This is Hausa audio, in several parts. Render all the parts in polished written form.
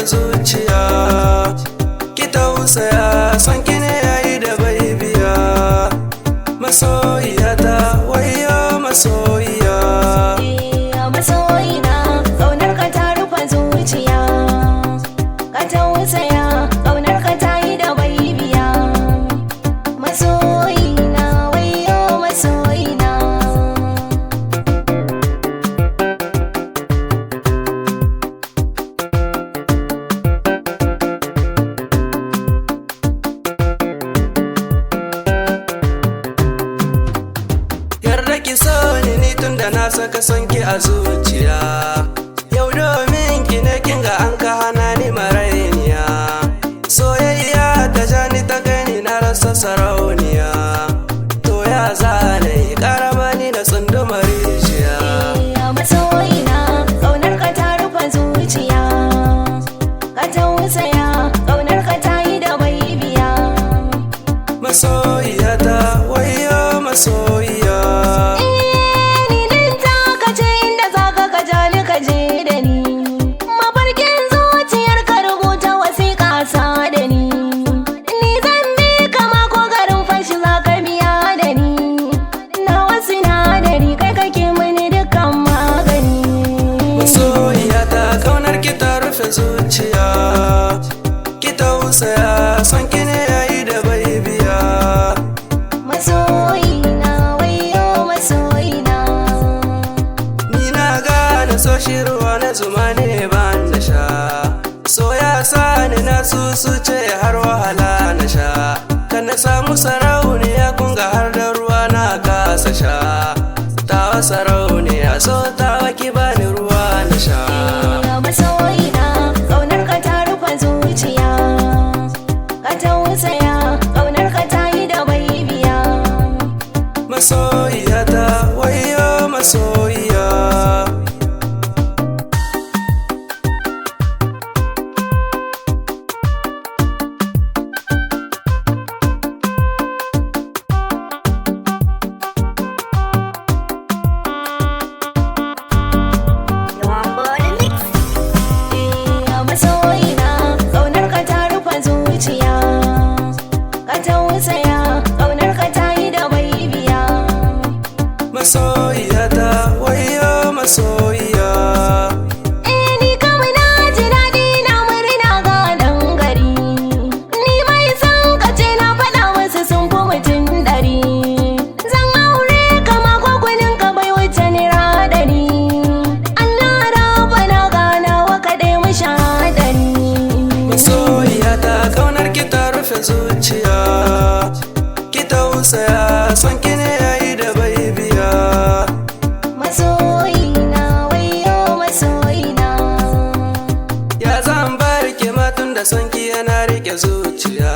rufe zuciya. Ki tausaya, son ki ne yayi da baibiya. Masoyiyata, wayo masoyiya. Masoyina, ƙaunar ka ta rufe zuciya. Ka tausaya, ƙaunar ka ta yi da baibiya. Masoyina, wayo masoyina. Yarda ki so ni ni tun da na saka son ki a zuciya. Yau domin ki ne kin ga an ka hana ni marainiya. Soyayya ta ja ni ta kai ni na rasa sarauniya. To ya zane karama ni na tsunduma rijiya. Masoyina, ƙaunar ka ta rufe zuciya. Ka tausaya, ƙaunar ka ta yi da baibiya. Masoyiyata, wayo masoyiya. Ni din ta kace inda za ka ka ja ni ka je da ni. Mafarkin zuciyar ka rubuta wasiƙa sa da ni. Ni zan bi kama ko garin fashi za ka biya da ni. Na wasu sinadari kai kake mini dukkan magani. Masoyiyata, kaunar ki ta rufe zuciya. Ki tausaya, son ki ne yayi da baibiya. Masoyina, wayo masoyina. Ni na gane so shi ruwa na zuma ne ban na sha. So ya sa ni na susuce har wahala na sha. Kan na samu sarauniya kunga har da ruwa na kasa sha. Tawa sarauniya so tawa ki bani ruwa na sha. Masoyina, ƙaunar ka ta rufe zuciya. Ka tausaya, ƙaunar ka ta yi da baibiya. Masoyiyata, wayo masoyiya. Masoyina, ƙaunar ka ta rufe zuciya. Ka tausaya, ƙaunar ka ta yi da baibiya. Masoyiyata, wayo masoyiya. Eh, ni kam na ji daɗi na murna ga gari. Ni mai son ka ce na faɗa wasu sun fi mutum 100. Zan aure kama ko kunin ka bai wuce naira 100. Allah rabana gana wa kaɗai mu sha ɗari. Masoyiyata, kaunar ki ta rufe zuciya. Ki tausaya, son ki ne yayi da baibiya. Masoyina, wayo masoyina. Ya zan bar ki ma tun da son ki yana rike zuciya.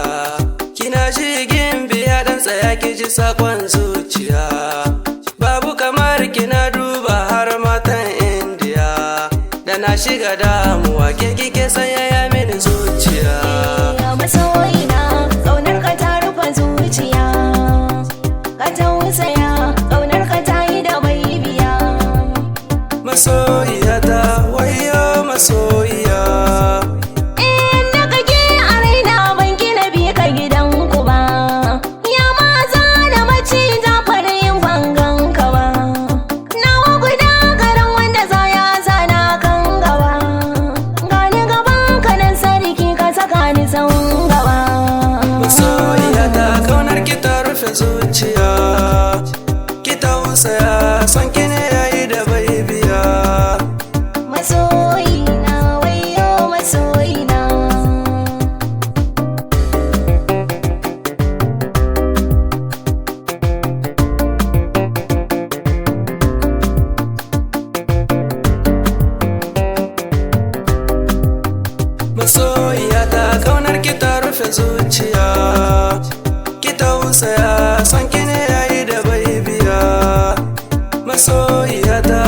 Kina shigin biya dan tsaya ki ji sakon zuciya. Babu kamar kina duba har matan Indiya. Da na shiga damuwa ke kike sanyaya mini zuciya. Masoyina, ƙaunar ka ta rufe zuciya. Ka tausaya, ƙaunar ka ta yi da baibiya. Masoyiyata, wayo masoyiya. Inda kake a raina ban gina bi ka gidan ku ba. Ya maza da mace ta farin bangan ka ba. Nawa guda garin wanda za ya zana kan gaba. Gani gaban ka nan sarki ka saka ni tsawon gaba. Masoyiyata, kaunar ki ta rufe zuciya. Ki tausaya, son ki ne yayi da baibiya. Masoyina, wayo masoyina. Masoyiyata, kaunar ki ta rufe zuciya. Ki tausaya, son ki ne yayi da baibiya. Masoyiyata,